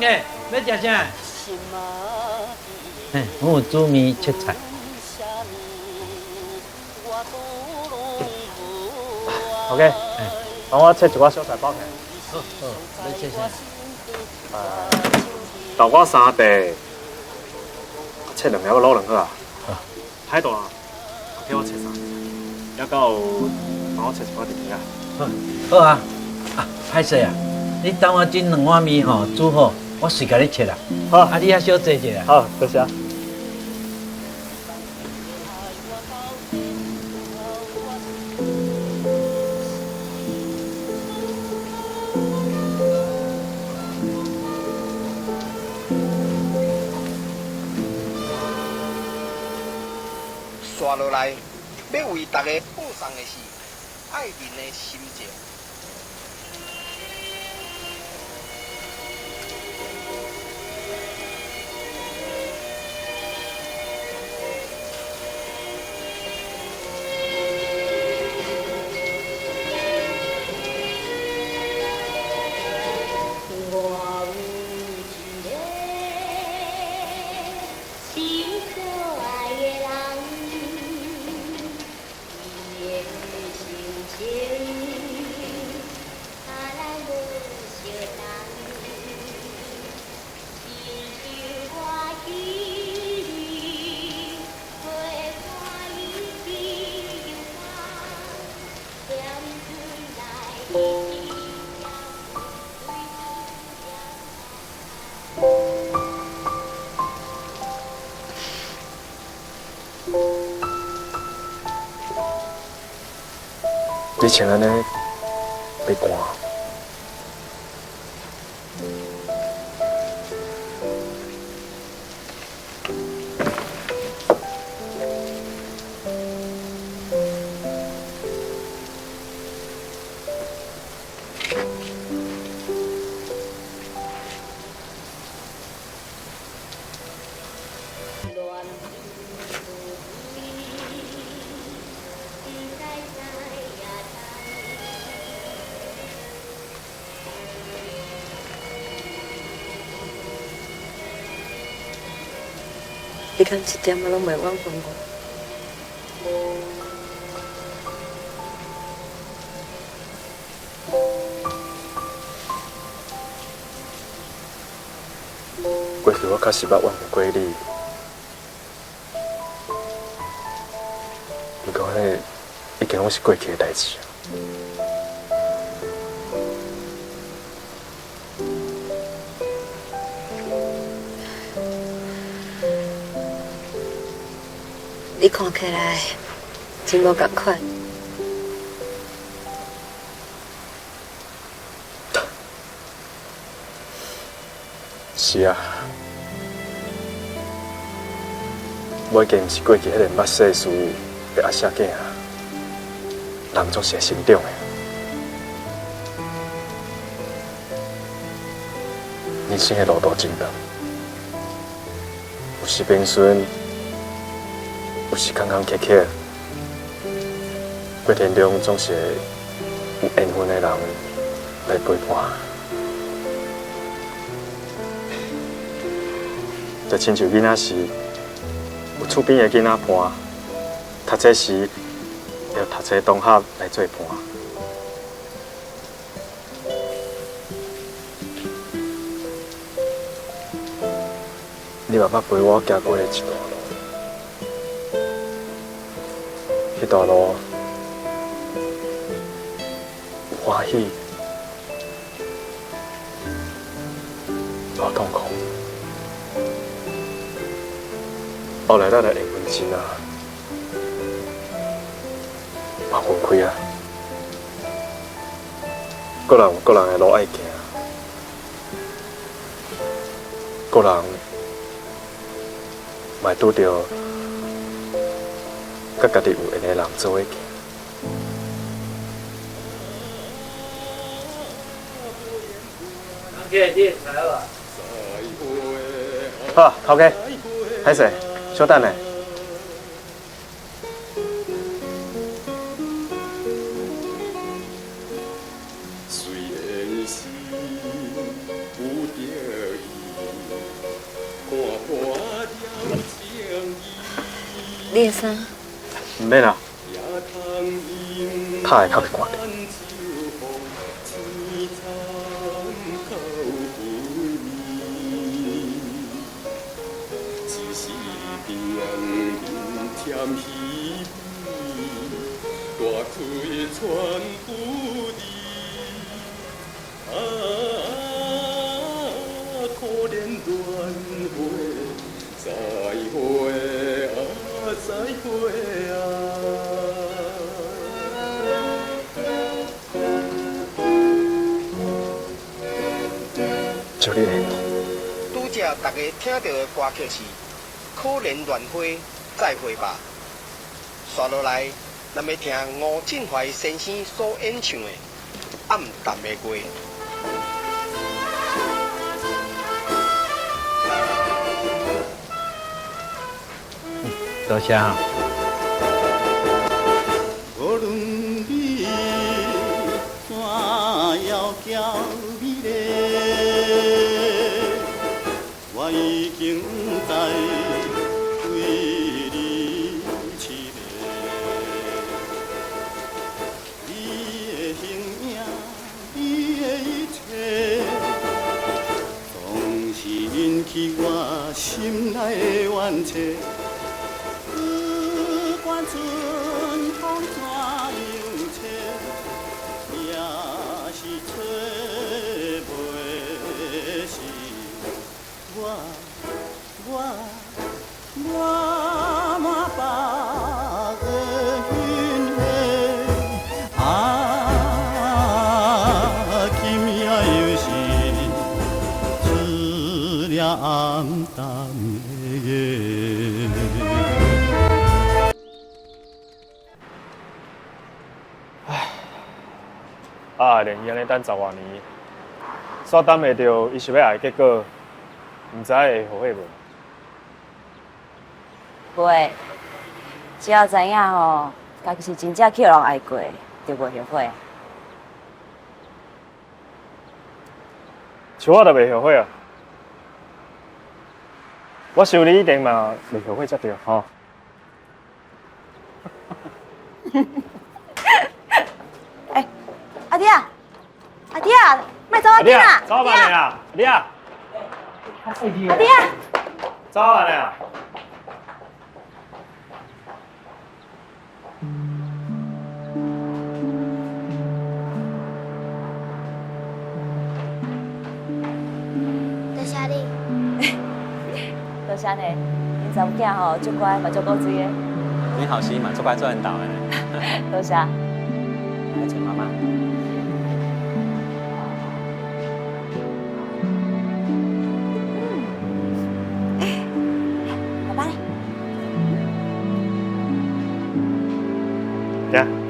家，欲食啥？嘿，我有煮面切菜。头家，帮我切一寡小菜包起来。好，好，欲切啥？豆瓜三块，切两粒卤卵好啊。海带，替我切三，抑阁有帮我切一寡甜皮啊。好，好啊。啊，歹势啊，你等我这两碗面吼煮好，我随共你切啦。好，啊，你遐小坐者啦。好，多谢。煞落来，欲为大家报送的是爱人的心情。我有一个心可爱的人，伊的心情甲咱无相同，亲像我彼日陪伴伊去游港，踮厝内一你穿按呢，袂寒？你敢一點仔攏袂怨恨我？过去我确实捌怨恨过你，毋过彼已经攏是过去的代誌啊。你看起來真無仝款。是啊，我已經毋是過去彼個毋捌世事的阿舍囝啊，人總是會成長的。人生的路途真長，有時平順，有時坎坎坷坷，過程中總是會有緣分的人來陪伴。就親像囡仔時，有厝邊的囡仔伴，讀冊時有讀冊同學來做伴。你嘛捌陪我行過的一段路，彼段路有歡喜，有痛苦。後來咱的緣分盡啊，嘛分開啊，各人有各人的路愛行，各人嘛會拄著佮家己有緣的人做伙行。頭家，你會菜無？好，頭家，歹勢，小等下。雖然是有著伊，你的衫？毋免啦，拍会較袂寒。就你。拄才大家听到的歌曲是《可怜乱花再会吧》。煞落来，咱欲听吴振怀先生所演唱的《暗淡的月》。多谢啊。无论你怎窈窕美丽，我已经不知为你痴迷。你的形影，你的一切，总是引起我心内的怨嗟。不管春风怎样吹，也是吹袂熄我我我满腹的心血。啊，今夜又是出了暗淡的月。啊，连伊按呢等十外年，煞等袂著伊想欲爱的结果，毋知会后悔无？袂，只要知影吼，家己是真正去予人爱过，就袂后悔。像我就袂后悔啊！我想你一定嘛袂后悔才对吼。欸，阿弟啊，阿弟啊，莫走啊紧啊！走慢的啊，阿弟啊，阿弟啊，走慢的啊！多谢你。多谢呢，𪜶查某囝吼足乖嘛足古錐的。恁后生嘛足乖做缘投的。多谢。来找妈妈。爸爸咧？行。